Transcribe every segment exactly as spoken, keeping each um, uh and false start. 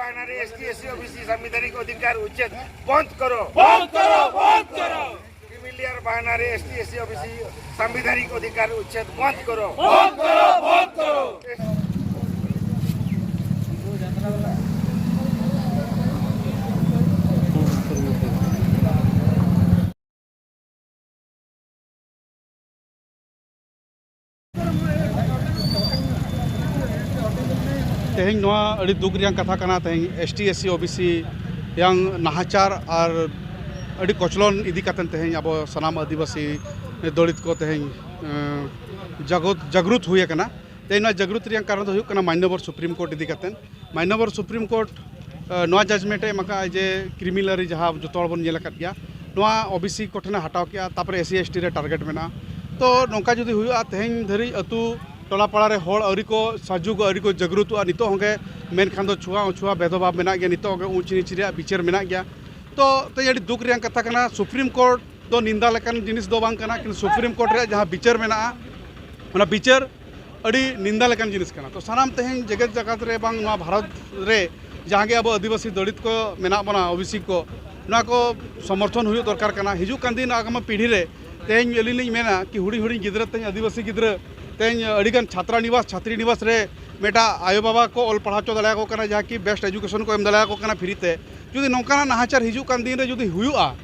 बहाना रे ST SC OBC संवैधानिक अधिकार उच्छेद बंद करो। बंद करो, बंद करो। क्रीमी लेयर बहाना रे एसटी एससी ओबीसी संवैधानिक अधिकार उच्छेद बंद करो। बंद करो, बंद करो। ᱛᱮᱦᱮᱧ ᱱᱚᱣᱟ ᱟᱹᱰᱤ ᱫᱩᱠ ᱨᱮᱭᱟᱜ ᱠᱟᱛᱷᱟ ᱠᱟᱱᱟ᱾ ᱛᱮᱦᱮᱧ ᱮᱥᱴᱤ ᱮᱥᱥᱤ ᱳᱵᱤᱥᱤ ᱨᱮᱭᱟᱝ ᱱᱟᱦᱟᱪᱟᱨ ᱟᱨ ᱟᱹᱰᱤ ᱠᱚᱪᱞᱚᱱ ᱤᱫᱤ ᱠᱟᱛᱮ ᱛᱮᱦᱮᱧ ᱟᱵᱚ ᱥᱟᱱᱟᱢ ᱟᱹᱫᱤᱵᱟᱹᱥᱤ ᱫᱚᱞᱤᱛ ᱠᱚ ᱛᱮᱦᱮᱧ, ᱮᱸ, ᱡᱟᱜᱚᱛ ᱡᱟᱜᱽᱨᱩᱛ ᱦᱩᱭ ᱟᱠᱟᱱᱟ᱾ ᱛᱮᱦᱮᱧ ᱱᱚᱣᱟ ᱡᱟᱜᱽᱨᱩᱛ ᱨᱮᱭᱟᱜ ᱠᱟᱨᱚᱱ ᱫᱚ ᱦᱩᱭᱩᱜ ᱠᱟᱱᱟ ᱢᱟᱱᱱᱚᱵᱚᱨ ᱥᱩᱯᱨᱤᱢ ᱠᱳᱨᱴ ᱤᱫᱤ ᱠᱟᱛᱮ᱾ ᱢᱟᱱᱱᱚᱵᱚᱨ ᱥᱩᱯᱨᱤᱢ ᱠᱳᱨᱴ, ᱮ, ᱱᱚᱣᱟ ᱡᱟᱡᱽᱢᱮᱱᱴ ᱮ ᱮᱢ ᱟᱠᱟᱫᱼᱟ ᱡᱮ ᱠᱨᱤᱢᱤ ᱞᱚ ᱨᱮ ᱡᱟᱦᱟᱸ ᱡᱚᱛᱚ ᱦᱚᱲ ᱵᱚᱱ ᱧᱮᱞ ᱟᱠᱟᱫ ᱜᱮᱭᱟ, ᱱᱚᱣᱟ ᱳᱵᱤᱥᱤ ᱠᱚ ᱴᱷᱮᱱᱮ ᱦᱟᱛᱟᱣ ᱠᱮᱜᱼᱟ, ᱛᱟᱨᱯᱚᱨᱮ ᱮᱥᱥᱤ ᱮᱥᱴᱤ ᱨᱮ ᱴᱟᱨᱜᱮᱴ ᱢᱮᱱᱟᱜᱼᱟ᱾ ᱛᱚ ᱱᱚᱝᱠᱟ ᱡᱩᱫᱤ ᱦᱩᱭᱩᱜᱼᱟ, ᱛᱮᱦᱮᱧ ᱫᱷᱟᱹᱨᱤᱡ ᱟᱹᱛᱩ ᱴᱚᱞᱟ ᱯᱟᱲᱟ ᱨᱮ ᱦᱚᱲ ᱟᱹᱣᱨᱤ ᱠᱚ ᱥᱟᱡᱩᱜᱚᱜᱼᱟ, ᱟᱹᱣᱨᱤ ᱠᱚ ᱡᱟᱜᱽᱨᱩᱛᱚᱜᱼᱟ, ᱱᱤᱛᱚᱜ ᱦᱚᱸᱜᱮ ᱢᱮᱱᱠᱷᱟᱱ ᱫᱚ ᱪᱷᱩᱣᱟ ᱚᱪᱷᱩᱣᱟ ᱵᱷᱮᱫᱚᱵᱷᱟᱵᱽ ᱢᱮᱱᱟᱜ ᱜᱮᱭᱟ, ᱱᱤᱛᱚᱜ ᱦᱚᱸᱜᱮ ᱩᱪ ᱱᱤᱪ ᱨᱮᱭᱟᱜ ᱵᱤᱪᱟᱹᱨ ᱢᱮᱱᱟᱜ ᱜᱮᱭᱟ᱾ ᱛᱚ ᱛᱮᱦᱮᱧ ᱟᱹᱰᱤ ᱫᱩᱠ ᱨᱮᱭᱟᱜ ᱠᱟᱛᱷᱟ ᱠᱟᱱᱟ, ᱥᱩᱯᱨᱤᱢ ᱠᱳᱨᱴ ᱫᱚ ᱱᱤᱱᱫᱟ ᱞᱮᱠᱟᱱ ᱡᱤᱱᱤᱥ ᱫᱚ ᱵᱟᱝ ᱠᱟᱱᱟ, ᱠᱤᱱᱛᱩ ᱥᱩᱯᱨᱤᱢ ᱠᱳᱨᱴ ᱨᱮᱭᱟᱜ ᱡᱟᱦᱟᱸ ᱵᱤᱪᱟᱹᱨ ᱢᱮᱱᱟᱜᱼᱟ, ᱚᱱᱟ ᱵᱤᱪᱟᱹᱨ ᱟᱹᱰᱤ ᱱᱤᱱᱫᱟ ᱞᱮᱠᱟᱱ ᱡᱤᱱᱤᱥ ᱠᱟᱱᱟ᱾ ᱛᱚ ᱥᱟᱱᱟᱢ ᱛᱮᱦᱮᱧ ᱡᱮᱜᱮᱛ ᱡᱟᱠᱟᱛ ᱨᱮ ᱵᱟᱝ ᱱᱚᱣᱟ ᱵᱷᱟᱨᱚᱛ ᱨᱮ ᱡᱟᱦᱟᱸ ᱜᱮ ᱟᱵᱚ ᱟᱹᱫᱤᱵᱟᱹᱥᱤ ᱫᱚᱞᱤᱛ ᱠᱚ ᱢᱮᱱᱟᱜ ᱵᱚᱱᱟ, ᱳᱵᱤᱥᱤ ᱠᱚ, ᱱᱚᱣᱟ ᱠᱚ ᱥᱚᱢᱚᱨᱛᱷᱚᱱ ᱦᱩᱭᱩᱜ ᱫᱚᱨᱠᱟᱨ ᱠᱟᱱᱟ᱾ ᱦᱤᱡᱩᱜ ᱠᱟᱱ ᱫᱤᱱ ᱟᱜᱟᱢ ᱯᱤᱲᱦᱤ ᱨᱮ ᱛᱮᱦᱮᱧ ᱟᱹᱞᱤᱧ ᱞᱤᱧ ᱢᱮᱱᱟ ᱠᱤ ᱦᱩᱰᱤᱧ ᱦᱩᱰᱤᱧ ᱜᱤᱫᱽᱨᱟᱹ, ᱛᱮᱦᱮᱧ ᱟᱹᱫᱤᱵᱟᱹᱥᱤ ᱜᱤᱫᱽᱨᱟᱹ, ᱛᱮᱦᱮᱧ ᱟᱹᱰᱤᱜᱟᱱ ᱪᱷᱟᱛᱨᱟ ᱱᱤᱵᱟᱥ, ᱪᱷᱟᱛᱨᱤ ᱱᱤᱵᱟᱥ ᱨᱮ ᱢᱤᱫᱴᱟᱜ ᱟᱭᱳᱼᱵᱟᱵᱟ ᱠᱚ ᱚᱞ ᱯᱟᱲᱦᱟᱣ ᱦᱚᱪᱚ ᱫᱟᱲᱮᱭᱟᱠᱚ ᱠᱟᱱᱟ, ᱡᱟᱦᱟᱸ ᱠᱤ ᱵᱮᱥᱴ ᱮᱡᱩᱠᱮᱥᱚᱱ ᱠᱚ ᱮᱢ ᱫᱟᱲᱮᱭᱟᱠᱚ ᱠᱟᱱᱟ ᱯᱷᱨᱤ ᱛᱮ᱾ ᱡᱩᱫᱤ ᱱᱚᱝᱠᱟᱱᱟᱜ ᱱᱟᱦᱟᱪᱟᱨ ᱦᱤᱡᱩᱜ ᱠᱟᱱ ᱫᱤᱱ ᱨᱮ ᱡᱩᱫᱤ ᱦᱩᱭᱩᱜᱼᱟ,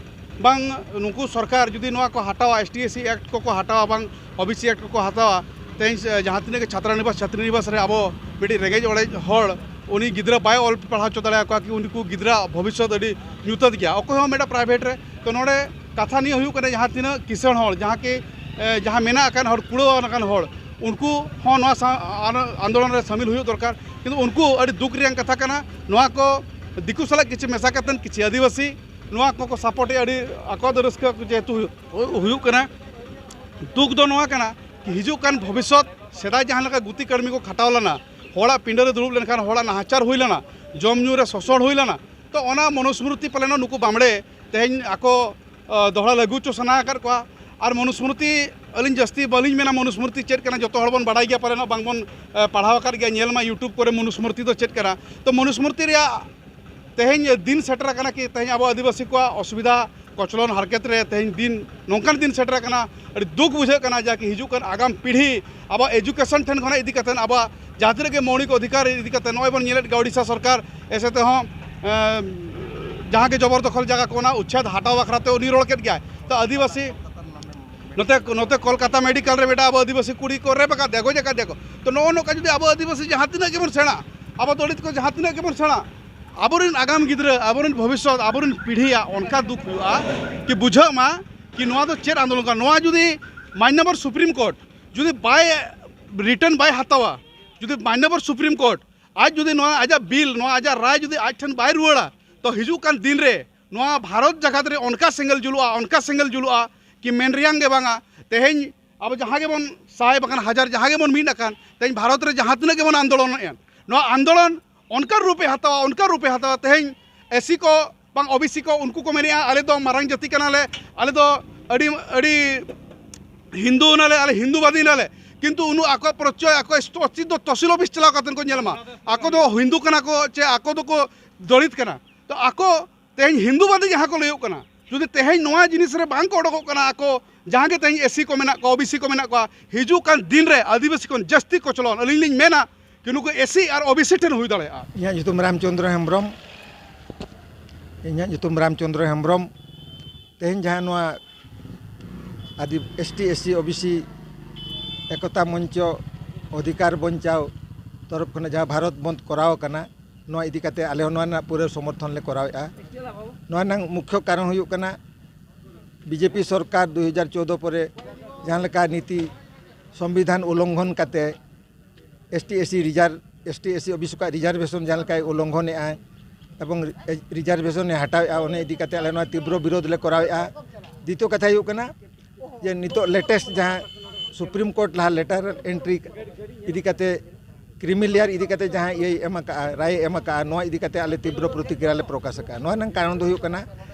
ᱵᱟᱝ ᱱᱩᱠᱩ ᱥᱚᱨᱠᱟᱨ ᱡᱩᱫᱤ ᱱᱚᱣᱟ ᱠᱚ ᱦᱟᱛᱟᱣᱟ, ᱮᱥᱴᱤ ᱮᱥᱥᱤ ᱮᱠᱴ ᱠᱚᱠᱚ ᱦᱟᱛᱟᱣᱟ, ᱵᱟᱝ ᱳᱵᱤᱥᱤ ᱮᱠᱴ ᱠᱚᱠᱚ ᱦᱟᱛᱟᱣᱟ, ᱛᱮᱦᱮᱧ ᱥᱮ ᱡᱟᱦᱟᱸ ᱛᱤᱱᱟᱹᱜ ᱜᱮ ᱪᱷᱟᱛᱨᱟ ᱱᱤᱵᱟᱥ, ᱪᱷᱟᱛᱨᱤ ᱱᱤᱵᱟᱥ ᱨᱮ ᱟᱵᱚ ᱢᱤᱫᱴᱤᱡ ᱨᱮᱸᱜᱮᱡ ᱚᱲᱮᱡ ᱦᱚᱲ, ᱩᱱᱤ ᱜᱤᱫᱽᱨᱟᱹ ᱵᱟᱭ ᱚᱞ ᱯᱟᱲᱦᱟᱣ ᱦᱚᱪᱚ ᱫᱟᱲᱮᱭᱟᱠᱚᱣᱟ, ᱠᱤ ᱩᱱᱠᱩ ᱜᱤᱫᱽᱨᱟᱹ ᱵᱷᱚᱵᱤᱥᱥᱚᱛ ᱟᱹᱰᱤ ᱧᱩᱛᱟᱹᱛ ᱜᱮᱭᱟ, ᱚᱠᱚᱭ ᱦᱚᱸ ᱢᱤᱫᱴᱟᱝ ᱯᱨᱟᱭᱵᱷᱮᱴ ᱨᱮ᱾ ᱛᱚ ᱱᱚᱰᱮ ᱠᱟᱛᱷᱟ ᱱᱤᱭᱟᱹ ᱦᱩᱭᱩᱜ ᱠᱟᱱᱟ, ᱡᱟᱦᱟᱸ ᱛᱤᱱᱟᱹᱜ ᱠᱤᱥᱟᱹᱬ ᱦᱚᱲ, ᱡᱟᱦᱟᱸ ᱠᱤ, ᱮ, ᱡᱟᱦᱟᱸ ᱢᱮᱱᱟᱜ ᱟᱠᱟᱱ ᱦᱚᱲ, ᱠᱩᱲᱟᱹᱣ ᱟᱠᱟᱱ ᱦᱚᱲ, ᱩᱱᱠᱩ ᱦᱚᱸ ᱱᱚᱣᱟ ᱥᱟ-, ᱟᱱ-, ᱟᱱᱫᱳᱞᱚᱱ ᱨᱮ ᱥᱟᱢᱤᱞ ᱦᱩᱭᱩᱜ ᱫᱚᱨᱠᱟᱨ᱾ ᱠᱤᱱᱛᱩ ᱩᱱᱠᱩ ᱟᱹᱰᱤ ᱫᱩᱠ ᱨᱮᱭᱟᱜ ᱠᱟᱛᱷᱟ ᱠᱟᱱᱟ, ᱱᱚᱣᱟ ᱠᱚ ᱫᱤᱠᱩ ᱥᱟᱞᱟᱜ ᱠᱤᱪᱷᱩ ᱢᱮᱥᱟ ᱠᱟᱛᱮᱫ ᱠᱤᱪᱷᱩ ᱟᱹᱫᱤᱵᱟᱹᱥᱤ ᱱᱚᱣᱟ ᱠᱚᱠᱚ ᱥᱟᱯᱳᱨᱴᱮᱫᱼᱟ, ᱟᱹᱰᱤ ᱟᱠᱚᱣᱟᱜ ᱫᱚ ᱨᱟᱹᱥᱠᱟᱹ ᱡᱮᱦᱮᱛᱩ ᱦᱩᱭᱩᱜ, ᱦᱩᱭᱩᱜ ᱠᱟᱱᱟ᱾ ᱫᱩᱠ ᱫᱚ ᱱᱚᱣᱟ ᱠᱟᱱᱟ ᱠᱤ ᱦᱤᱡᱩᱜ ᱠᱟᱱ ᱵᱷᱚᱵᱤᱥᱥᱚᱛ, ᱥᱮᱫᱟᱭ ᱡᱟᱦᱟᱸ ᱞᱮᱠᱟ ᱜᱩᱛᱤ ᱠᱟᱹᱲᱢᱤ ᱠᱚ ᱠᱷᱟᱴᱟᱣ ᱞᱮᱱᱟ, ᱦᱚᱲᱟᱜ ᱯᱤᱸᱰᱟᱹ ᱨᱮ ᱫᱩᱲᱩᱵ ᱞᱮᱱᱠᱷᱟᱱ ᱦᱚᱲᱟᱜ ᱱᱟᱦᱟᱪᱟᱨ ᱦᱩᱭ ᱞᱮᱱᱟ, ᱡᱚᱢ ᱧᱩ ᱨᱮ ᱥᱳᱥᱚᱱ ᱦᱩᱭ ᱞᱮᱱᱟ, ᱛᱚ ᱚᱱᱟ ᱢᱚᱱᱩᱥᱢᱨᱩᱛᱤ ᱯᱟᱞᱮᱱ ᱱᱩᱠᱩ ᱵᱟᱢᱲᱮ ᱛᱮᱦᱮᱧ ᱟᱠᱚ, ᱟ, ᱫᱚᱦᱲᱟ ᱞᱟᱹᱜᱩ ᱦᱚᱪᱚ ᱥᱟᱱᱟ ᱟᱠᱟᱫ ᱠᱚᱣᱟ᱾ ᱟᱨ ᱢᱚᱱᱩᱥᱢᱨᱤᱛᱤ, ᱟᱹᱞᱤᱧ ᱡᱟᱹᱥᱛᱤ ᱵᱟᱹᱞᱤᱧ ᱢᱮᱱᱟ ᱢᱚᱱᱩᱥᱢᱨᱤᱛᱤ ᱪᱮᱫ ᱠᱟᱱᱟ, ᱡᱚᱛᱚ ᱦᱚᱲ ᱵᱚᱱ ᱵᱟᱲᱟᱭ ᱜᱮᱭᱟ ᱯᱟᱞᱮᱱᱚᱜ, ᱵᱟᱝᱵᱚᱱ ᱮ, ᱯᱟᱲᱦᱟᱣ ᱟᱠᱟᱫ ᱜᱮᱭᱟ, ᱧᱮᱞ ᱢᱟ YouTube ᱠᱚᱨᱮ ᱢᱚᱱᱩᱥᱢᱨᱤᱛᱤ ᱫᱚ ᱪᱮᱫ ᱠᱟᱱᱟ᱾ ᱛᱚ ᱢᱚᱱᱩᱥᱢᱨᱤᱛᱤ ᱨᱮᱭᱟᱜ ᱛᱮᱦᱮᱧ ᱫᱤᱱ ᱥᱮᱴᱮᱨ ᱟᱠᱟᱱᱟ ᱠᱤ ᱛᱮᱦᱮᱧ ᱟᱵᱚ ᱟᱹᱫᱤᱵᱟᱹᱥᱤ ᱠᱚᱣᱟᱜ ᱚᱥᱩᱵᱤᱫᱷᱟ ᱠᱚᱪᱞᱚᱱ ᱦᱟᱨᱠᱮᱛ ᱨᱮ ᱛᱮᱦᱮᱧ ᱫᱤᱱ ᱱᱚᱝᱠᱟᱱ ᱫᱤᱱ ᱥᱮᱴᱮᱨ ᱟᱠᱟᱱᱟ᱾ ᱟᱹᱰᱤ ᱫᱩᱠ ᱵᱩᱡᱷᱟᱹᱜ ᱠᱟᱱᱟ ᱡᱟ ᱠᱤ ᱦᱤᱡᱩᱜ ᱠᱟᱱ ᱟᱜᱟᱢ ᱯᱤᱲᱦᱤ ᱟᱵᱚᱣᱟᱜ ᱮᱡᱩᱠᱮᱥᱚᱱ ᱴᱷᱮᱱ ᱠᱷᱚᱱᱟᱜ ᱤᱫᱤ ᱠᱟᱛᱮ ᱟᱵᱚᱣᱟᱜ ᱡᱟᱦᱟᱸ ᱛᱤᱱᱟᱹᱜ ᱜᱮ ᱢᱳᱣᱞᱤᱠ ᱚᱫᱷᱤᱠᱟᱨ ᱤᱫᱤ ᱠᱟᱛᱮ ᱱᱚᱜᱼᱚᱭ ᱵᱚᱱ ᱧᱮᱞᱮᱫ ᱜᱮᱭᱟ ᱳᱰᱤᱥᱟ ᱥᱚᱨᱠᱟᱨ ᱮᱥᱮ ᱛᱮᱦᱚᱸ ᱮᱸ, ᱡᱟᱦᱟᱸ ᱜᱮ ᱡᱚᱵᱚᱨ ᱫᱚᱠᱷᱚᱞ ᱡᱟᱭᱜᱟ ᱠᱚ ᱚᱱᱟ ᱩᱪᱪᱷᱮᱫ ᱦᱟᱴᱟᱣ ᱵᱟᱠᱷᱨᱟ ᱛᱮ ᱩᱱᱤ ᱨᱚᱲ ᱠᱮᱫ ᱜᱮᱭᱟᱭ᱾ ᱛᱚ ᱟᱹᱫᱤᱵᱟᱹᱥᱤ ᱱᱚᱛᱮ ᱱᱚᱛᱮ ᱠᱳᱞᱠᱟᱛᱟ ᱢᱮᱰᱤᱠᱮᱞ ᱨᱮ ᱢᱤᱫᱴᱟᱝ ᱟᱵᱚ ᱟᱹᱫᱤᱵᱟᱹᱥᱤ ᱠᱩᱲᱤ ᱠᱚ ᱨᱮᱯ ᱟᱠᱟᱫᱮᱭᱟ, ᱜᱚᱡ ᱟᱠᱟᱫᱮᱭᱟ ᱠᱚ᱾ ᱛᱚ ᱱᱚᱜᱼᱚ ᱱᱚᱝᱠᱟ ᱡᱩᱫᱤ ᱟᱵᱚ ᱟᱹᱫᱤᱵᱟᱹᱥᱤ ᱡᱟᱦᱟᱸ ᱛᱤᱱᱟᱹᱜ ᱜᱮᱵᱚᱱ ᱥᱮᱬᱟ, ᱟᱵᱚ ᱫᱚᱞᱤᱛ ᱠᱚ ᱡᱟᱦᱟᱸ ᱛᱤᱱᱟᱹᱜ ᱜᱮᱵᱚᱱ ᱥᱮᱬᱟ, ᱟᱵᱚᱨᱮᱱ ᱟᱜᱟᱢ ᱜᱤᱫᱽᱨᱟᱹ, ᱟᱵᱚᱨᱮᱱ ᱵᱷᱚᱵᱤᱥᱥᱚᱛ, ᱟᱵᱚᱨᱮᱱ ᱯᱤᱲᱦᱤᱭᱟᱜ ᱚᱱᱠᱟ ᱫᱩᱠ ᱦᱩᱭᱩᱜᱼᱟ ᱠᱤ ᱵᱩᱡᱷᱟᱹᱜ ᱢᱟ ᱠᱤ ᱱᱚᱣᱟ ᱫᱚ ᱪᱮᱫ ᱟᱱᱫᱳᱞᱚᱱ ᱠᱟᱱᱟ᱾ ᱱᱚᱣᱟ ᱡᱩᱫᱤ ᱢᱟᱱᱱᱚᱵᱚᱨ ᱥᱩᱯᱨᱤᱢ ᱠᱳᱨᱴ ᱡᱩᱫᱤ ᱵᱟᱭ ᱨᱤᱴᱟᱨᱱ ᱵᱟᱭ ᱦᱟᱛᱟᱣᱟ, ᱡᱩᱫᱤ ᱢᱟᱱᱱᱚᱵᱚᱨ ᱥᱩᱯᱨᱤᱢ ᱠᱳᱨᱴ ᱟᱡ ᱡᱩᱫᱤ ᱱᱚᱣᱟ ᱟᱡᱟᱜ ᱵᱤᱞ, ᱱᱚᱣᱟ ᱟᱡᱟᱜ ᱨᱟᱭ ᱡᱩᱫᱤ ᱟᱡ ᱴᱷᱮᱱ ᱵᱟᱭ ᱨᱩᱣᱟᱹᱲᱟ, ᱛᱚ ᱦᱤᱡᱩᱜ ᱠᱟᱱ ᱫᱤᱱ ᱨᱮ ᱱᱚᱣᱟ ᱵᱷᱟᱨᱚᱛ ᱡᱟᱠᱟᱛ ᱨᱮ ᱚᱱᱠᱟ ᱥᱮᱸᱜᱮᱞ ᱡᱩᱞᱩᱜᱼᱟ, ᱚᱱᱠᱟ ᱥᱮᱸᱜᱮᱞ ᱡᱩᱞᱩᱜᱼᱟ ᱠᱤ ᱢᱮᱱ ᱨᱮᱭᱟᱝ ᱜᱮ ᱵᱟᱝᱟ᱾ ᱛᱮᱦᱮᱧ ᱟᱵᱚ ᱡᱟᱦᱟᱸ ᱜᱮᱵᱚᱱ ᱥᱟᱭ ᱵᱟᱠᱷᱟᱱ ᱦᱟᱡᱟᱨ ᱡᱟᱦᱟᱸ ᱜᱮᱵᱚᱱ ᱢᱤᱫ ᱟᱠᱟᱱ, ᱛᱮᱦᱮᱧ ᱵᱷᱟᱨᱚᱛ ᱨᱮ ᱡᱟᱦᱟᱸ ᱛᱤᱱᱟᱹᱜ ᱜᱮᱵᱚᱱ ᱟᱱᱫᱳᱞᱚᱱᱮᱫᱼᱟ, ᱱᱚᱣᱟ ᱟᱱᱫᱳᱞᱚᱱ ᱚᱱᱠᱟ ᱨᱩᱯᱮ ᱦᱟᱛᱟᱣᱟ, ᱚᱱᱠᱟ ᱨᱩᱯᱮ ᱦᱟᱛᱟᱣᱟ᱾ ᱛᱮᱦᱮᱧ ᱮᱥ ᱥᱤ ᱠᱚ ᱵᱟᱝ ᱳ ᱵᱤ ᱥᱤ ᱠᱚ, ᱩᱱᱠᱩ ᱠᱚ ᱢᱮᱱᱮᱫᱼᱟ ᱟᱞᱮ ᱫᱚ ᱢᱟᱨᱟᱝ ᱡᱟᱹᱛᱤ ᱠᱟᱱᱟᱞᱮ, ᱟᱞᱮ ᱫᱚ ᱟᱹᱰᱤ ᱟᱹᱰᱤ ᱦᱤᱱᱫᱩ ᱱᱟᱞᱮ, ᱟᱞᱮ ᱦᱤᱱᱫᱩᱵᱟᱫᱤ ᱱᱟᱞᱮ, ᱠᱤᱱᱛᱩ ᱩᱱᱩ ᱟᱠᱚᱣᱟᱜ ᱯᱚᱨᱤᱪᱚᱭ, ᱟᱠᱚᱣᱟᱜ ᱚᱥᱛᱤᱛᱛᱚ ᱛᱚᱦᱥᱤᱞ ᱚᱯᱷᱤᱥ ᱪᱟᱞᱟᱣ ᱠᱟᱛᱮ ᱠᱚ ᱧᱮᱞ ᱢᱟ, ᱟᱠᱚ ᱫᱚ ᱦᱤᱱᱫᱩ ᱠᱟᱱᱟ ᱠᱚ ᱪᱮ ᱟᱠᱚ ᱫᱚᱠᱚ ᱫᱚᱞᱤᱛ ᱠᱟᱱᱟ᱾ ᱛᱚ ᱟᱠᱚ ᱛᱮᱦᱮᱧ ᱦᱤᱱᱫᱩᱵᱟᱫᱤ ᱡᱟᱦᱟᱸ ᱠᱚ ᱞᱟᱹᱭᱚᱜ ᱠᱟᱱᱟ, ᱡᱩᱫᱤ ᱛᱮᱦᱮᱧ ᱱᱚᱣᱟ ᱡᱤᱱᱤᱥ ᱨᱮ ᱵᱟᱝ ᱠᱚ ᱚᱰᱚᱠᱚᱜ ᱠᱟᱱᱟ, ᱟᱠᱚ ᱡᱟᱦᱟᱸ ᱜᱮ ᱛᱮᱦᱮᱧ ᱮᱥ ᱥᱤ ᱠᱚ ᱢᱮᱱᱟᱜ ᱠᱚᱣᱟ, ᱳ ᱵᱤ ᱥᱤ ᱠᱚ ᱢᱮᱱᱟᱜ ᱠᱚᱣᱟ, ᱦᱤᱡᱩᱜ ᱠᱟᱱ ᱫᱤᱱ ᱨᱮ ᱟᱹᱫᱤᱵᱟᱹᱥᱤ ᱠᱷᱚᱱ ᱡᱟᱹᱥᱛᱤ ᱠᱚᱪᱞᱚᱱ ᱟᱹᱞᱤᱧ ᱞᱤᱧ ᱢᱮᱱᱟ ᱠᱤ ᱱᱩᱠᱩ ᱮᱥ ᱥᱤ ᱟᱨ ᱳ ᱵᱤ ᱥᱤ ᱴᱷᱮᱱ ᱦᱩᱭ ᱫᱟᱲᱮᱭᱟᱜᱼᱟ᱾ ᱤᱧᱟᱹᱜ ᱧᱩᱛᱩᱢ ᱨᱟᱢᱪᱚᱸᱫᱽᱨᱚ ᱦᱮᱢᱵᱨᱚᱢ᱾ ᱤᱧᱟᱹᱜ ᱧᱩᱛᱩᱢ ᱨᱟᱢᱪᱚᱸᱫᱽᱨᱚ ᱦᱮᱢᱵᱨᱚᱢ᱾ ᱛᱮᱦᱮᱧ ᱡᱟᱦᱟᱸ ᱱᱚᱣᱟ ᱟᱹᱫᱤ-, S T, S C, O B C ᱮᱠᱚᱛᱟ ᱢᱚᱧᱪᱚ ᱚᱫᱷᱤᱠᱟᱨ ᱵᱟᱧᱪᱟᱣ ᱛᱚᱨᱚᱯ ᱠᱷᱚᱱᱟᱜ ᱡᱟᱦᱟᱸ ᱵᱷᱟᱨᱚᱛ ᱵᱚᱱᱫᱷ ᱠᱚᱨᱟᱣ ᱟᱠᱟᱱᱟ, ᱱᱚᱣᱟ ᱤᱫᱤ ᱠᱟᱛᱮ ᱟᱞᱮ ᱦᱚᱸ ᱱᱚᱣᱟ ᱨᱮᱱᱟᱜ ᱯᱩᱨᱟᱹ ᱥᱚᱢᱚᱨᱛᱷᱚᱱ ᱞᱮ ᱠᱚᱨᱟᱣᱮᱫᱼᱟ᱾ ᱱᱚᱣᱟ ᱨᱮᱱᱟᱜ ᱢᱩᱠᱷᱭᱚ ᱠᱟᱨᱚᱱ ᱦᱩᱭᱩᱜ ᱠᱟᱱᱟ, ᱵᱤ ᱡᱮ ᱯᱤ ᱥᱚᱨᱠᱟᱨ ᱫᱩ ᱦᱟᱡᱟᱨ ᱪᱳᱫᱽᱫᱳ ᱯᱚᱨᱮ ᱡᱟᱦᱟᱸ ᱞᱮᱠᱟ ᱱᱤᱛᱤ ᱥᱚᱝᱵᱤᱫᱷᱟᱱ ᱩᱞᱞᱚᱝᱜᱷᱚᱱ ᱠᱟᱛᱮ ᱮᱥ ᱴᱤ, ᱮᱥ ᱥᱤ ᱨᱤᱡᱟᱨ-, S T, S C O B C ᱠᱚᱣᱟᱜ ᱨᱤᱡᱟᱨᱵᱷᱮᱥᱚᱱ ᱡᱟᱦᱟᱸ ᱞᱮᱠᱟᱭ ᱩᱞᱞᱚᱝᱜᱷᱚᱱᱮᱫᱼᱟ ᱮᱵᱚᱝ ᱨᱤᱡᱟᱨᱵᱷᱮᱥᱚᱱ ᱮ ᱦᱟᱴᱟᱣᱮᱫᱼᱟ, ᱚᱱᱟ ᱤᱫᱤ ᱠᱟᱛᱮ ᱟᱞᱮ ᱱᱚᱣᱟ ᱛᱤᱵᱨᱚ ᱵᱤᱨᱳᱫᱷ ᱞᱮ ᱠᱚᱨᱟᱣᱮᱫᱼᱟ᱾ ᱫᱤᱛᱤᱭᱚ ᱠᱟᱛᱷᱟ ᱦᱩᱭᱩᱜ ᱠᱟᱱᱟ ᱡᱮ ᱱᱤᱛᱚᱜ latest ᱡᱟᱦᱟᱸ ᱥᱩᱯᱨᱤᱢ ᱠᱳᱨᱴ ᱞᱟᱦᱟ ᱞᱮᱴᱟᱨ ᱮᱱᱴᱨᱤ ᱤᱫᱤ ᱠᱟᱛᱮ ᱠᱨᱤᱢᱤ ᱞᱮᱭᱟᱨ ᱤᱫᱤ ᱠᱟᱛᱮ ᱡᱟᱦᱟᱸ ᱤᱭᱟᱹᱭ ᱮᱢ ᱟᱠᱟᱫᱼᱟ, ᱨᱟᱭ ᱮ ᱮᱢ ᱟᱠᱟᱫᱼᱟ, ᱱᱚᱣᱟ ᱤᱫᱤ ᱠᱟᱛᱮ ᱟᱞᱮ ᱛᱤᱵᱨᱚ ᱯᱨᱚᱛᱤᱠᱨᱤᱭᱟ ᱞᱮ ᱯᱨᱚᱠᱟᱥ ᱟᱠᱟᱫᱼᱟ᱾ ᱱᱚᱣᱟ ᱨᱮᱱᱟᱜ ᱠᱟᱨᱚᱱ ᱫᱚ ᱦᱩᱭᱩᱜ ᱠᱟᱱᱟ,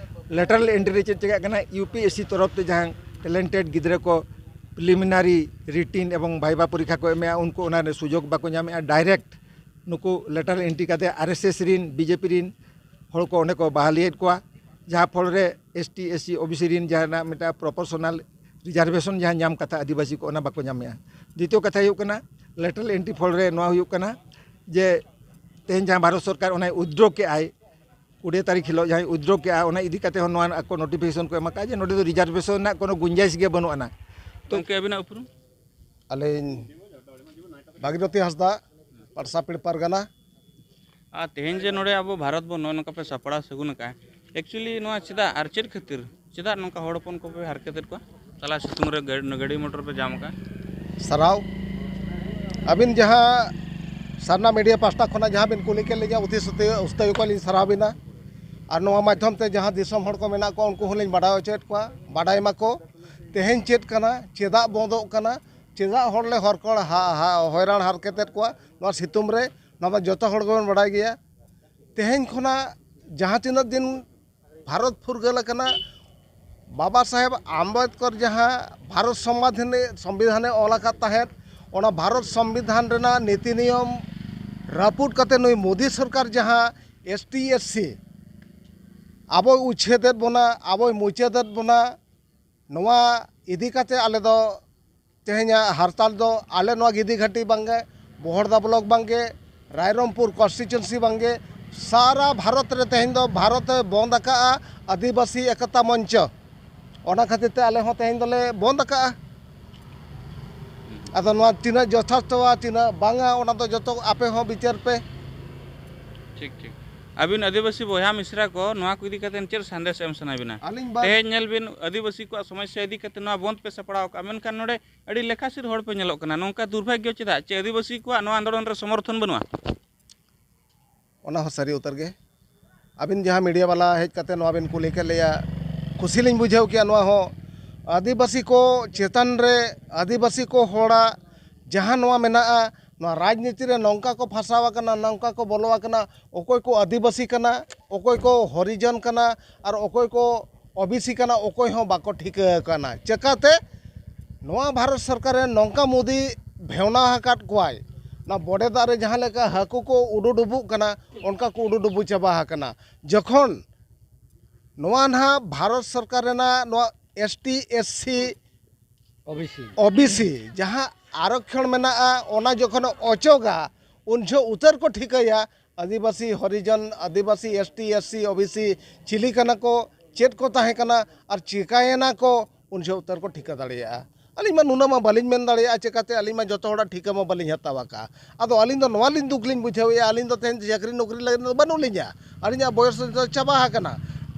ᱞᱮᱴᱟᱨᱟᱞ ᱮᱱᱴᱨᱤ ᱨᱮ ᱪᱮᱫ ᱪᱤᱠᱟᱹᱜ ᱠᱟᱱᱟ, ᱤᱭᱩ ᱯᱤ ᱮᱥ ᱥᱤ ᱛᱚᱨᱚᱯ ᱛᱮ ᱡᱟᱦᱟᱸ ᱴᱮᱞᱮᱱᱴᱮᱰ ᱜᱤᱫᱽᱨᱟᱹ ᱠᱚ ᱯᱨᱤᱞᱤᱢᱤᱱᱟᱨᱤ, ᱨᱤᱴᱤᱱ ᱮᱵᱚᱝ ᱵᱷᱟᱭᱵᱟ ᱯᱚᱨᱤᱠᱠᱷᱟ ᱠᱚ ᱮᱢᱮᱜᱼᱟ, ᱩᱱᱠᱩ ᱚᱱᱟ ᱨᱮ ᱥᱩᱡᱳᱜᱽ ᱵᱟᱠᱚ ᱧᱟᱢᱮᱜᱼᱟ᱾ ᱰᱟᱭᱨᱮᱠᱴ ᱱᱩᱠᱩ ᱞᱮᱴᱟᱨ ᱮᱱᱴᱨᱤ ᱠᱟᱛᱮ ᱟᱨ ᱮᱥ ᱮᱥ ᱨᱤᱱ, ᱵᱤ ᱡᱮ ᱯᱤ ᱨᱤᱱ ᱦᱚᱲ ᱠᱚ ᱚᱸᱰᱮ ᱠᱚ ᱵᱟᱦᱟᱞᱤᱭᱮᱫ ᱠᱚᱣᱟ, ᱡᱟᱦᱟᱸ ᱯᱷᱚᱞ ᱨᱮ S T, S C, O B ᱥᱤ ᱨᱤᱱ ᱡᱟᱦᱟᱱᱟᱜ ᱢᱤᱫᱴᱟᱝ ᱯᱨᱚᱯᱳᱨᱥᱚᱱᱟᱞ ᱨᱤᱡᱟᱨᱵᱷᱮᱥᱚᱱ ᱡᱟᱦᱟᱸ ᱧᱟᱢ ᱠᱟᱛᱷᱟ ᱟᱹᱫᱤᱵᱟᱹᱥᱤ ᱠᱚ, ᱚᱱᱟ ᱵᱟᱠᱚ ᱧᱟᱢᱮᱜᱼᱟ᱾ ᱫᱤᱛᱤᱭᱚ ᱠᱟᱛᱷᱟ ᱦᱩᱭᱩᱜ ᱠᱟᱱᱟ, ᱞᱮᱴᱟᱨ ᱮᱱᱴᱨᱤ ᱯᱷᱚᱞ ᱨᱮ ᱱᱚᱣᱟ ᱦᱩᱭᱩᱜ ᱠᱟᱱᱟ ᱡᱮ ᱛᱮᱦᱮᱧ ᱡᱟᱦᱟᱸ ᱵᱷᱟᱨᱚᱛ ᱥᱚᱨᱠᱟᱨ ᱚᱱᱟᱭ ᱩᱭᱤᱛᱷᱰᱨᱚ ᱠᱮᱜᱼᱟᱭ, ᱠᱩᱲᱤ ᱛᱟᱹᱨᱤᱠᱷ ᱦᱤᱞᱳᱜ ᱡᱟᱦᱟᱸᱭ ᱩᱭᱤᱛᱷᱰᱨᱚ ᱠᱮᱜᱼᱟ, ᱚᱱᱟ ᱤᱫᱤ ᱠᱟᱛᱮ ᱦᱚᱸ ᱱᱚᱣᱟ ᱟᱠᱚ ᱱᱳᱴᱤᱯᱷᱤᱠᱮᱥᱚᱱ ᱠᱚ ᱮᱢ ᱟᱠᱟᱫᱼᱟ ᱡᱮ ᱱᱚᱸᱰᱮ ᱫᱚ ᱨᱤᱡᱟᱨᱵᱷᱮᱥᱚᱱ ᱨᱮᱱᱟᱜ ᱠᱳᱱᱳ ᱜᱩᱸᱡᱟᱭᱤᱥ ᱜᱮ ᱵᱟᱹᱱᱩᱜ ᱟᱱᱟ᱾ ᱛᱚ ᱜᱚᱢᱠᱮ, ᱟᱹᱵᱤᱱᱟᱜ ᱩᱯᱨᱩᱢ? ᱟᱹᱞᱤᱧ ᱵᱷᱟᱜᱤᱨᱚᱛᱷᱤ ᱦᱟᱸᱥᱫᱟ, ᱯᱟᱲᱥᱟ ᱯᱤᱲᱯᱟᱨ ᱜᱟᱱᱟ᱾ ᱟᱨ ᱛᱮᱦᱮᱧ ᱡᱮ ᱱᱚᱰᱮ ᱟᱵᱚ ᱵᱷᱟᱨᱚᱛ ᱵᱚᱱ ᱱᱚᱜᱼᱚ ᱱᱚᱝᱠᱟ ᱯᱮ ᱥᱟᱯᱲᱟᱣ ᱥᱟᱹᱜᱩᱱ ᱟᱠᱟᱫᱼᱟ, actually ᱱᱚᱣᱟ ᱪᱮᱫᱟᱜ ᱟᱨ ᱪᱮᱫ ᱠᱷᱟᱹᱛᱤᱨ, ᱪᱮᱫᱟᱜ ᱱᱚᱝᱠᱟ ᱦᱚᱲ ᱦᱚᱯᱚᱱ ᱠᱚᱯᱮ ᱦᱟᱨᱠᱮᱛᱮᱫ ᱠᱚᱣᱟ? ᱛᱟᱞᱟ ᱥᱤᱛᱩᱝ ᱨᱮ ᱜᱟᱹ-, ᱜᱟᱹᱰᱤ ᱢᱚᱴᱚᱨ ᱯᱮ ᱡᱟᱢ ᱟᱠᱟᱫᱼᱟ᱾ ᱥᱟᱨᱦᱟᱣ᱾ ᱟᱹᱵᱤᱱ ᱡᱟᱦᱟᱸ ᱥᱟᱨᱱᱟ ᱢᱤᱰᱤᱭᱟ ᱯᱟᱦᱴᱟ ᱠᱷᱚᱱᱟᱜ ᱡᱟᱦᱟᱸ ᱵᱤᱱ ᱠᱩᱞᱤ ᱠᱮᱫ ᱞᱤᱧᱟ, ᱚᱛᱤ ᱥᱚᱛᱤ ᱩᱥᱛᱟᱹᱭ ᱠᱚ ᱞᱤᱧ ᱥᱟᱨᱦᱟᱣ ᱵᱤᱱᱟ᱾ ᱟᱨ ᱱᱚᱣᱟ ᱢᱟᱫᱽᱫᱷᱚᱢ ᱛᱮ ᱡᱟᱦᱟᱸ ᱫᱤᱥᱚᱢ ᱦᱚᱲ ᱠᱚ ᱢᱮᱱᱟᱜ ᱠᱚᱣᱟ, ᱩᱱᱠᱩ ᱦᱚᱸᱞᱤᱧ ᱵᱟᱰᱟᱭ ᱦᱚᱪᱚᱭᱮᱫ ᱠᱚᱣᱟ, ᱵᱟᱰᱟᱭ ᱢᱟᱠᱚ ᱛᱮᱦᱮᱧ ᱪᱮᱫ ᱠᱟᱱᱟ, ᱪᱮᱫᱟᱜ ᱵᱚᱱᱫᱚᱜ ᱠᱟᱱᱟ, ᱪᱮᱫᱟᱜ ᱦᱚᱲ ᱞᱮ ᱦᱚᱨᱠᱚᱲ ᱦᱟ-, ᱦᱟ-, ᱦᱚᱭᱨᱟᱱ ᱦᱟᱨᱠᱮᱛᱮᱫ ᱠᱚᱣᱟ ᱱᱚᱣᱟ ᱥᱤᱛᱩᱝ ᱨᱮ, ᱱᱚᱣᱟ ᱢᱟ ᱡᱚᱛᱚ ᱦᱚᱲ ᱜᱮᱵᱚᱱ ᱵᱟᱰᱟᱭ ᱜᱮᱭᱟ᱾ ᱛᱮᱦᱮᱧ ᱠᱷᱚᱱᱟᱜ ᱡᱟᱦᱟᱸ ᱛᱤᱱᱟᱹᱜ ᱫᱤᱱ ᱵᱷᱟᱨᱚᱛ ᱯᱷᱩᱨᱜᱟᱹᱞ ᱟᱠᱟᱱᱟ, ᱵᱟᱵᱟ ᱥᱟᱦᱮᱵᱽ ᱟᱢᱵᱮᱫᱽᱠᱚᱨ ᱡᱟᱦᱟᱸ ᱵᱷᱟᱨᱚᱛ ᱥᱚᱝᱵᱤᱫᱷᱟᱱᱮ, ᱥᱚᱝᱵᱤᱫᱷᱟᱱᱮ ᱚᱞ ᱟᱠᱟᱫ ᱛᱟᱦᱮᱸᱫ, ᱚᱱᱟ ᱵᱷᱟᱨᱚᱛ ᱥᱚᱝᱵᱤᱫᱷᱟᱱ ᱨᱮᱱᱟᱜ ᱱᱤᱛᱤ ᱱᱤᱭᱚᱢ ᱨᱟᱹᱯᱩᱫ ᱠᱟᱛᱮ ᱱᱩᱭ ᱢᱳᱫᱤ ᱥᱚᱨᱠᱟᱨ ᱡᱟᱦᱟᱸ ᱮᱥ ᱴᱤ ᱮᱥ ᱥᱤ ᱟᱵᱚᱭ ᱩᱪᱷᱮᱫᱮᱫ ᱵᱚᱱᱟ, ᱟᱵᱚᱭ ᱢᱩᱪᱟᱹᱫᱮᱫ ᱵᱚᱱᱟ, ᱱᱚᱣᱟ ᱤᱫᱤ ᱠᱟᱛᱮ ᱟᱞᱮ ᱫᱚ ᱛᱮᱦᱮᱧᱟᱜ ᱦᱟᱨᱛᱟᱞ ᱫᱚ ᱟᱞᱮ ᱱᱚᱣᱟ ᱜᱤᱫᱤ ᱜᱷᱟᱹᱴᱤ ᱵᱟᱝᱜᱮ, ᱵᱚᱦᱚᱲᱫᱟ ᱵᱞᱚᱠ ᱵᱟᱝᱜᱮ, ᱨᱟᱭᱨᱚᱝᱯᱩᱨ ᱠᱚᱱᱥᱴᱤᱪᱩᱭᱮᱱᱥᱤ ᱵᱟᱝᱜᱮ, ᱥᱟᱨᱟ ᱵᱷᱟᱨᱚᱛ ᱨᱮ ᱛᱮᱦᱮᱧ ᱫᱚ ᱵᱷᱟᱨᱚᱛ ᱮ ᱵᱚᱱᱫ ᱟᱠᱟᱫᱼᱟ ᱟᱹᱫᱤᱵᱟᱹᱥᱤ ᱮᱠᱚᱛᱟ ᱢᱚᱧᱪᱚ᱾ ᱚᱱᱟ ᱠᱷᱟᱹᱛᱤᱨ ᱛᱮ ᱟᱞᱮ ᱦᱚᱸ ᱛᱮᱦᱮᱧ ᱫᱚᱞᱮ ᱵᱚᱱᱫ ᱟᱠᱟᱫᱼᱟ᱾ ᱟᱫᱚ ᱱᱚᱣᱟ ᱛᱤᱱᱟᱹᱜ ᱡᱚᱛᱷᱟᱨᱛᱷᱚᱣᱟ, ᱛᱤᱱᱟᱹᱜ ᱵᱟᱝᱟ, ᱚᱱᱟ ᱫᱚ ᱡᱚᱛᱚ ᱟᱯᱮ ᱦᱚᱸ ᱵᱤᱪᱟᱹᱨ ᱯᱮ᱾ ᱴᱷᱤᱠ, ᱴᱷᱤᱠ᱾ ᱟᱹᱵᱤᱱ ᱟᱹᱫᱤᱵᱟᱹᱥᱤ ᱵᱚᱭᱦᱟ ᱢᱤᱥᱨᱟ ᱠᱚ ᱱᱚᱣᱟ ᱠᱚ ᱤᱫᱤ ᱠᱟᱛᱮ ᱪᱮᱫ ᱥᱟᱸᱫᱮᱥ ᱮᱢ ᱥᱟᱱᱟᱭᱮᱫ ᱵᱤᱱᱟ? ᱟᱹᱞᱤᱧ ᱵᱟᱨ- ᱛᱮᱦᱮᱧ ᱧᱮᱞ ᱵᱤᱱ, ᱟᱹᱫᱤᱵᱟᱹᱥᱤ ᱠᱚᱣᱟᱜ ᱥᱚᱢᱚᱥᱥᱟ ᱤᱫᱤ ᱠᱟᱛᱮ ᱱᱚᱣᱟ ᱵᱚᱱᱫ ᱯᱮ ᱥᱟᱯᱲᱟᱣ ᱠᱟᱜᱼᱟ, ᱢᱮᱱᱠᱷᱟᱱ ᱱᱚᱰᱮ ᱟᱹᱰᱤ ᱞᱮᱠᱷᱟᱥᱤᱨ ᱦᱚᱲ ᱯᱮ ᱧᱮᱞᱚᱜ ᱠᱟᱱᱟ᱾ ᱱᱚᱝᱠᱟ ᱫᱩᱨᱵᱷᱟᱜᱽᱭᱚ ᱪᱮᱫᱟᱜ, ᱪᱮ ᱟᱹᱫᱤᱵᱟᱹᱥᱤ ᱠᱚᱣᱟᱜ ᱱᱚᱣᱟ ᱟᱱᱫᱳᱞᱚᱱ ᱨᱮ ᱥᱚᱢᱚᱨᱛᱷᱚᱱ ᱵᱟᱹᱱᱩᱜᱼᱟ? ᱚᱱᱟ ᱦᱚᱸ ᱥᱟᱹᱨᱤ ᱩᱛᱟᱹᱨ ᱜᱮ᱾ ᱟᱹᱵᱤᱱ ᱡᱟᱦᱟᱸ ᱢᱤᱰᱤᱭᱟ ᱵᱟᱞᱟ ᱦᱮᱡ ᱠᱟᱛᱮ ᱱᱚᱣᱟ ᱵᱤᱱ ᱠᱩᱞᱤ ᱠᱮᱫ ᱞᱮᱭᱟ, ᱠᱩᱥᱤ ᱞᱤᱧ ᱵᱩᱡᱷᱟᱹᱣ ᱠᱮᱜᱼᱟ᱾ ᱱᱚᱣᱟ ᱦᱚᱸ ᱟᱹᱫᱤᱵᱟᱹᱥᱤ ᱠᱚ ᱪᱮᱛᱟᱱ ᱨᱮ, ᱟᱹᱫᱤᱵᱟᱹᱥᱤ ᱠᱚ ᱦᱚᱲᱟᱜ ᱡᱟᱦᱟᱸ ᱱᱚᱣᱟ ᱢᱮᱱᱟᱜᱼᱟ, ᱱᱚᱣᱟ ᱨᱟᱡᱽᱱᱤᱛᱤ ᱨᱮ ᱱᱚᱝᱠᱟ ᱠᱚ ᱯᱷᱟᱸᱥᱟᱣ ᱟᱠᱟᱱᱟ, ᱱᱚᱝᱠᱟ ᱠᱚ ᱵᱚᱞᱚ ᱟᱠᱟᱱᱟ, ᱚᱠᱚᱭ ᱠᱚ ᱟᱹᱫᱤᱵᱟᱹᱥᱤ ᱠᱟᱱᱟ, ᱚᱠᱚᱭ ᱠᱚ ᱦᱚᱨᱤᱡᱚᱱ ᱠᱟᱱᱟ, ᱟᱨ ᱚᱠᱚᱭ ᱠᱚ ᱳᱵᱤᱥᱤ ᱠᱟᱱᱟ, ᱚᱠᱚᱭ ᱦᱚᱸ ᱵᱟᱠᱚ ᱴᱷᱤᱠᱟᱹ ᱟᱠᱟᱱᱟ᱾ ᱪᱮᱠᱟᱛᱮ? ᱱᱚᱣᱟ ᱵᱷᱟᱨᱚᱛ ᱥᱚᱨᱠᱟᱨ ᱨᱮ ᱱᱚᱝᱠᱟ ᱢᱳᱫᱤ ᱵᱷᱮᱣᱱᱟ ᱟᱠᱟᱫ ᱠᱚᱣᱟᱭ, ᱚᱱᱟ ᱵᱚᱰᱮ ᱫᱟᱜ ᱨᱮ ᱡᱟᱦᱟᱸ ᱞᱮᱠᱟ ᱦᱟᱹᱠᱩ ᱠᱚ ᱩᱰᱩᱰᱩᱵᱩᱜ ᱠᱟᱱᱟ, ᱚᱱᱠᱟ ᱠᱚ ᱩᱰᱩᱰᱩᱵᱩ ᱪᱟᱵᱟ ᱟᱠᱟᱱᱟ᱾ ᱡᱚᱠᱷᱚᱱ ᱱᱚᱣᱟ ᱱᱟᱦᱟᱜ ᱵᱷᱟᱨᱚᱛ ᱥᱚᱨᱠᱟᱨ ᱨᱮᱱᱟᱜ ᱱᱚᱣᱟ S T, S C, OBC. OBC ᱡᱟᱦᱟᱸ ᱟᱨᱚᱠᱷᱚᱱ ᱢᱮᱱᱟᱜᱼᱟ, ᱚᱱᱟ ᱡᱚᱠᱷᱚᱱ ᱚᱪᱚᱜᱟ, ᱩᱱ ᱡᱚᱦᱚᱜ ᱩᱛᱟᱹᱨ ᱠᱚ ᱴᱷᱤᱠᱟᱹᱭᱟ ᱟᱹᱫᱤᱵᱟᱹᱥᱤ, ᱦᱚᱨᱤᱡᱚᱱ, ᱟᱹᱫᱤᱵᱟᱹᱥᱤ, S T, S C, OBC ᱪᱤᱞᱤ ᱠᱟᱱᱟ ᱠᱚ, ᱪᱮᱫ ᱠᱚ ᱛᱟᱦᱮᱸ ᱠᱟᱱᱟ ᱟᱨ ᱪᱤᱠᱟᱭᱮᱱᱟ ᱠᱚ, ᱩᱱ ᱡᱚᱦᱚᱜ ᱩᱛᱟᱹᱨ ᱠᱚ ᱴᱷᱤᱠᱟᱹ ᱫᱟᱲᱮᱭᱟᱜᱼᱟ᱾ ᱟᱹᱞᱤᱧ ᱢᱟ ᱱᱩᱱᱟᱹᱜ ᱢᱟ ᱵᱟᱹᱞᱤᱧ ᱢᱮᱱ ᱫᱟᱲᱮᱭᱟᱜᱼᱟ, ᱪᱮᱠᱟᱛᱮ ᱟᱹᱞᱤᱧ ᱢᱟ ᱡᱚᱛᱚ ᱦᱚᱲᱟᱜ ᱴᱷᱤᱠᱟᱹ ᱢᱟ ᱵᱟᱹᱞᱤᱧ ᱦᱟᱛᱟᱣ ᱟᱠᱟᱫᱼᱟ᱾ ᱟᱫᱚ ᱟᱹᱞᱤᱧ ᱫᱚ ᱱᱚᱣᱟ ᱞᱤᱧ ᱫᱩᱠ ᱞᱤᱧ ᱵᱩᱡᱷᱟᱹᱣᱮᱫᱼᱟ, ᱟᱹᱞᱤᱧ ᱫᱚ ᱛᱮᱦᱮᱧ ᱪᱟᱹᱠᱨᱤ ᱱᱚᱠᱨᱤ ᱞᱟᱹᱜᱤᱫ ᱫᱚ ᱵᱟᱹᱱᱩᱜ ᱞᱤᱧᱟ, ᱟᱹᱞᱤᱧᱟᱜ ᱵᱚᱭᱚᱥ ᱫᱚ ᱪᱟᱵᱟ ᱟᱠᱟᱱᱟ᱾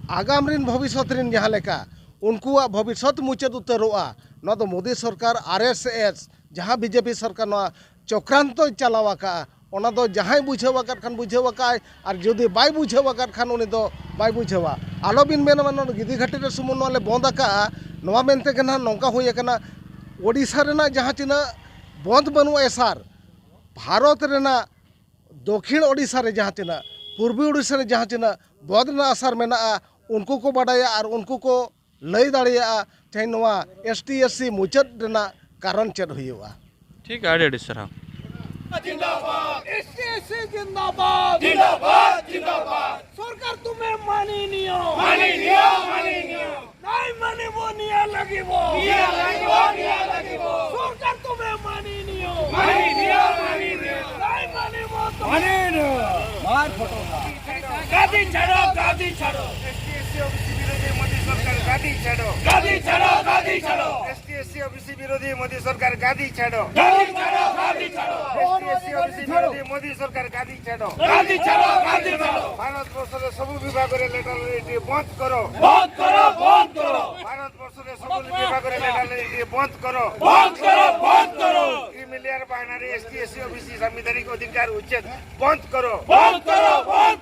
ᱟᱜᱟᱢ ᱨᱤᱱ ᱵᱷᱚᱵᱤᱥᱥᱚᱛ ᱨᱤᱱ ᱡᱟᱦᱟᱸ ᱞᱮᱠᱟ, ᱩᱱᱠᱩᱣᱟᱜ ᱵᱷᱚᱵᱤᱥᱥᱚᱛ ᱢᱩᱪᱟᱹᱫ ᱩᱛᱟᱹᱨᱚᱜᱼᱟ᱾ ᱱᱚᱣᱟ ᱫᱚ ᱢᱳᱫᱤ ᱥᱚᱨᱠᱟᱨ, ᱟᱨ ᱮᱥ ᱮᱥ, ᱡᱟᱦᱟᱸ ᱵᱤ ᱡᱮ ᱯᱤ ᱥᱚᱨᱠᱟᱨ ᱱᱚᱣᱟ ᱪᱚᱠᱨᱟᱱᱛᱚᱭ ᱪᱟᱞᱟᱣ ᱟᱠᱟᱫᱼᱟ, ᱚᱱᱟ ᱫᱚ ᱡᱟᱦᱟᱸᱭ ᱵᱩᱡᱷᱟᱹᱣ ᱟᱠᱟᱫ ᱠᱷᱟᱱ ᱵᱩᱡᱷᱟᱹᱣ ᱟᱠᱟᱫᱼᱟᱭ, ᱟᱨ ᱡᱩᱫᱤ ᱵᱟᱭ ᱵᱩᱡᱷᱟᱹᱣ ᱟᱠᱟᱫ ᱠᱷᱟᱱ ᱩᱱᱤ ᱫᱚ ᱵᱟᱭ ᱵᱩᱡᱷᱟᱹᱣᱟ᱾ ᱟᱞᱚᱵᱤᱱ ᱢᱮᱱᱟ ᱱᱚᱰᱮ ᱜᱤᱫᱤ ᱜᱷᱟᱴᱤ ᱨᱮ ᱥᱩᱢᱩᱝ ᱱᱚᱣᱟ ᱞᱮ ᱵᱚᱱᱫ ᱟᱠᱟᱫᱼᱟ, ᱱᱚᱣᱟ ᱢᱮᱱᱛᱮ ᱜᱮ ᱱᱟᱦᱟᱜ ᱱᱚᱝᱠᱟ ᱦᱩᱭ ᱟᱠᱟᱱᱟ᱾ ᱳᱰᱤᱥᱟ ᱨᱮᱱᱟᱜ ᱡᱟᱦᱟᱸ ᱛᱤᱱᱟᱹᱜ ᱵᱚᱱᱫ ᱵᱟᱹᱱᱩᱜᱼᱟ ᱥᱟᱨ, ᱵᱷᱟᱨᱚᱛ ᱨᱮᱱᱟᱜ ᱫᱚᱠᱷᱤᱱ ᱳᱰᱤᱥᱟ ᱨᱮ ᱡᱟᱦᱟᱸ ᱛᱤᱱᱟᱹᱜ, ᱯᱩᱨᱵᱤ ᱳᱰᱤᱥᱟ ᱨᱮ ᱡᱟᱦᱟᱸ ᱛᱤᱱᱟᱹᱜ ᱵᱚᱫ ᱨᱮᱱᱟᱜ ᱟᱥᱟᱨ ᱢᱮᱱᱟᱜᱼᱟ, ᱩᱱᱠᱩ ᱠᱚ ᱵᱟᱰᱟᱭᱟ ᱟᱨ ᱩᱱᱠᱩ ᱠᱚ ᱞᱟᱹᱭ ᱫᱟᱲᱮᱭᱟᱜᱼᱟ ᱛᱮᱦᱮᱧ ᱱᱚᱣᱟ ᱮᱥ ᱴᱤ ᱮᱥ ᱥᱤ ᱢᱩᱪᱟᱹᱫ ᱨᱮᱱᱟᱜ ᱠᱟᱨᱚᱱ ᱪᱮᱫ ᱦᱩᱭᱩᱜᱼᱟ᱾ ᱴᱷᱤᱠ, ᱟᱹᱰᱤ ᱟᱹᱰᱤ ᱥᱟᱨᱦᱟᱣ᱾ जिंदाबाद। एसटीएससी जिंदाबाद। जिंदाबाद, जिंदाबाद। सरकार तुम्हें माननीय। माननीय, माननीय। नहीं मानिबो, निया लागिबो। निया लागिबो, निया लागिबो। सरकार तुम्हें माननीय। माननीय, माननीय। नहीं मानिबो तो माननीय। मार फोटो। गादी छाड़ो, गादी छाड़ो। एसटीएससी ओबीसी विरोधी मोदी सरकार गादी छाड़ो। गादी छाड़ो, गादी छाड़ो। एसटीएससी ओबीसी विरोधी मोदी सरकार गादी छाड़ो। गादी छाड़ो, गादी छाड़ो। एसटीएससी ओबीसी विरोधी मोदी सरकार गादी छाड़ो। गादी छाड़ो, गादी छाड़ो। ভারতবর্ষের সব বিভাগের লেটার এন্ট্রি বন্ধ করো। বন্ধ করো, বন্ধ করো। ভারতবর্ষের সব বিভাগের লেটার এন্ট্রি বন্ধ করো। বন্ধ করো, বন্ধ করো। ক্রিমিলিয়ার বাহানারে এসটিএসসি ওবিসি সাংবিধানিক অধিকার উচ্ছেদ বন্ধ করো। বন্ধ করো, বন্ধ